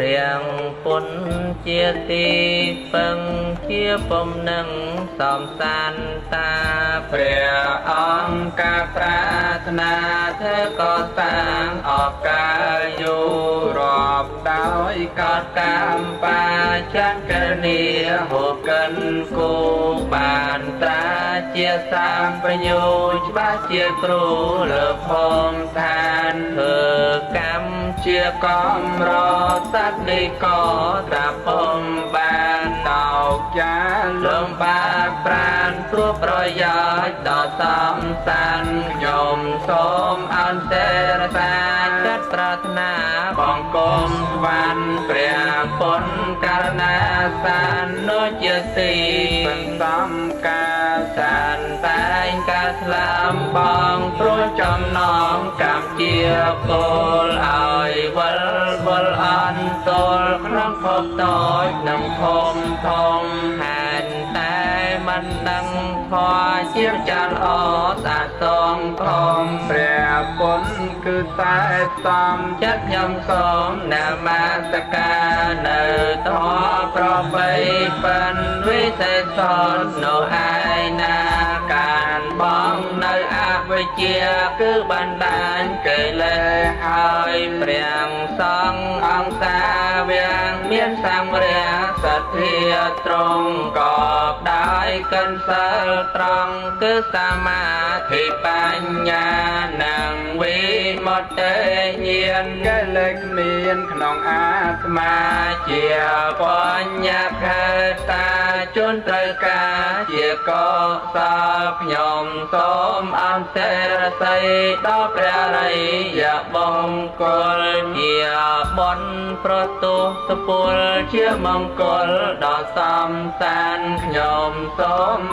រាំងពុនជាទីពឹងជាពំនឹងសំសានតាព្រះអង្គការប្រាថ្នាធ្វើកសាងអបកាយូ រាប់ដោយក តកម្មបាចក្រនីហូបកិនគូបានត្រាជាសម្បញ្ញូច្បាស់ជាគ្រូលើភូមិឋានធ្វើកម្មជាកំរសត្វនេះក៏ត្រាពុំបាន តោកចា លំបាកប្រានព្រោះប្រយោជន៍ដល់សំសានខ្ញុំសូមអន្តរសាចិត្តប្រាថ្នា បងគុំស្វាន់ ព្រះពុទ្ធករណាសានដូចជាទី សន្សំការ សានតែងការស្លាមបងព្រោះចំណងកម្មជាពលឲ្យវិលវិលអន្តលក្នុងភពតូចនិងភពធំហេតុតែមិនដឹងធម៌ជាចាស់ល្អស្អាតសងធំ ព្រះពុទ្ធគឺសែសំ ចិត្តខ្ញុំសូមនមស្ការនៅធម៌ប្របីប៉ិនវិសេសននោះឯណាកានបងនៅអវិជ្ជាគឺបណ្ដាញកិលេសហើយព្រះសង្ឃអង្គសាវំមានសម្រះសទ្ធាត្រង់កបដោយកិនសិលត្រង់គឺសមាធិបញ្ញានិងវិមុតតិញាណ កិលេសគ្មានក្នុងអាត្មា ជាបញ្ញខេតាជនត្រូវការជាកុសលខ្ញុំសូមអន្តរស័យដល់ព្រះរិយបង្គលជាបុណ្យប្រទុសពលជាមង្គលដល់សំសានខ្ញុំសូម